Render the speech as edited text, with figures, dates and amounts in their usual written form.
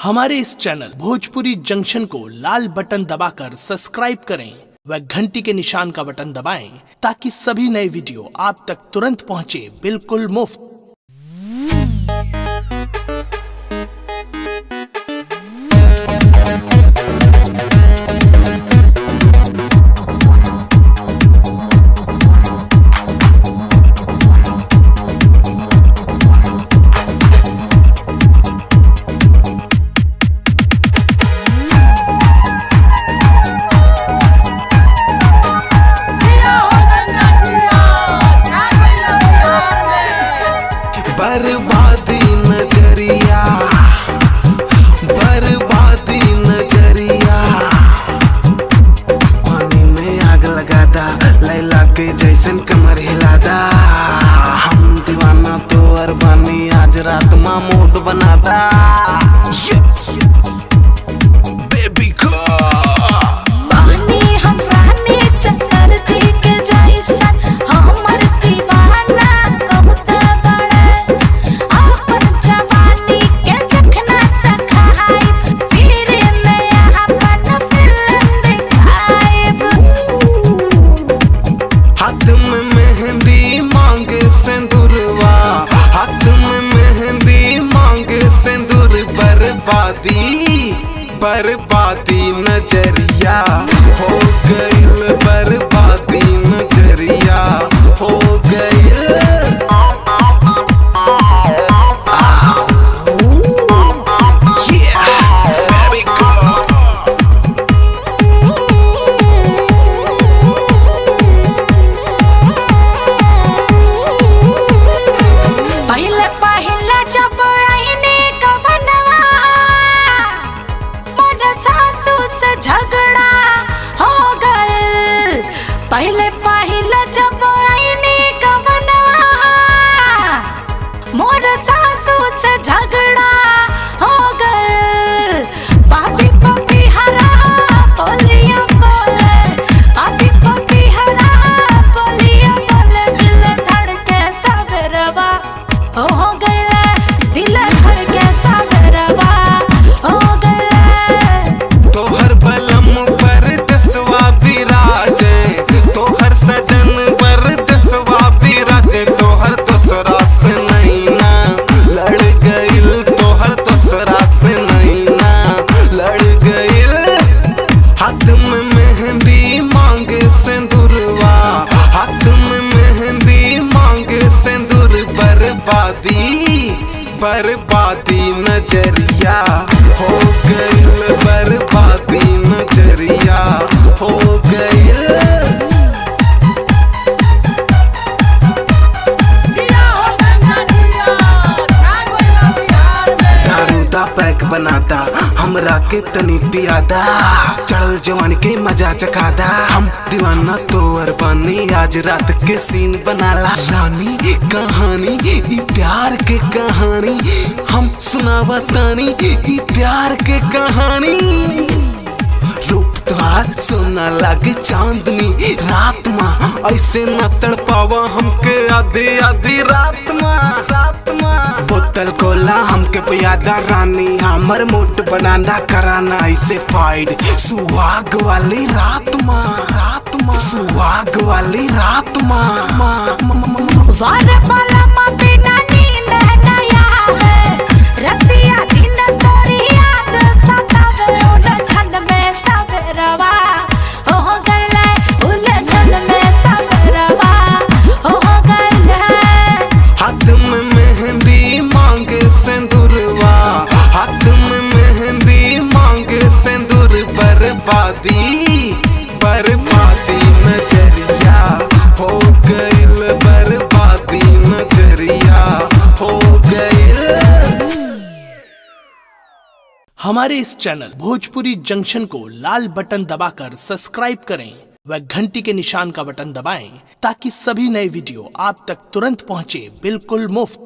हमारे इस channel Bhojpuri junction को लाल button दबाकर सब्सक्राइब करें व घंटी के निशान का बटन दबाएं ताकि सभी नए वीडियो आप तक तुरंत पहुंचे बिल्कुल मुफ्त। बर्बादी नजरिया, बर्बादी नजरिया, पानी में आग लगादा, लैला के जैसन कमर हिलादा। हम दीवाना तो अरबानी, आज रात माँ मूड बनादा। बेबी को पानी हम रानी चटर्जी के जैसन हमर दीवाना बहुत बड़े। अपन जवानी के जखना चखाइब, फिर में अपन फिल्म दिखाइब। हाथ में मेहंदी मांगे सिंदूरवा, हाथ में मेहंदी मांगे सिंदूर। बर्बादी बर्बादी नजरिया हो गइल, बर्बादी नजरिया हो गइल। Yeah, baby girl. पहले पहले जब आईने कवनवा, मोर सासू से झगड़ा हो गइल। पहले पहले जब आईने कवनवा, मोर सासू से झगड़ा हो गइल। पापी पापी हरा बोलिया बोले, पापी पापी हरा बोलिया बोले। दिल धड़के सवेरवा हो गइल, दिल धड़के सवेरवा हो गइल। तोहर बलम पर दसवा विराजे, तोहर सजन पर दसवा विराजे। तोहर दोसरा से नैना लड़ गइल, तोहर दोसरा से नैना लड़ गइल। हाथ में मेहंदी मांगे सिंदूरवा, हाथ में मेहंदी मांगे सिंदूर। बर्बादी बर्बादी नजरिया हो गइल, बर्बादी नजरिया हो गइल। दारूदा पैक बनाता, हमरा के तनी पियादा। चढ़ल जवान के मजा चखादा। हम दीवाना तो अरबानी, आज रात के सीन बनाला। रानी कहानी ई प्यार के कहानी, हम सुनावा तानी ई प्यार के कहानी। रूप तुहार सोना लागे चांदनी रात माँ, ऐसे न तड़पावा हमके आधी आधी रात माँ, रात माँ। बोतल कोला हमके पियादा रानी, हमर मोट बनाना कराना ऐसे फाइट। सुहाग वाली रात माँ, रात माँ, सुहाग वाली रात माँ, माँ, माँ, माँ, माँ। वार वाला माँ बिना नींद न आवे, रतिया दिन तोरी याद सतावे। उलझन में सवेरवा हो गइल, उलझन में सवेरवा हो गइल। हाथ में मेहंदी मांगे सिंदूरवा, हाथ में मेहंदी मांगे सिंदूर। बर्बादी बर्बादी नजरिया हो गइल, बर्बादी नजरिया हो गइल। हमारे इस चैनल भोजपुरी जंक्शन को लाल बटन दबाकर सब्सक्राइब करें व घंटी के निशान का बटन दबाएं ताकि सभी नए वीडियो आप तक तुरंत पहुंचे बिल्कुल मुफ्त।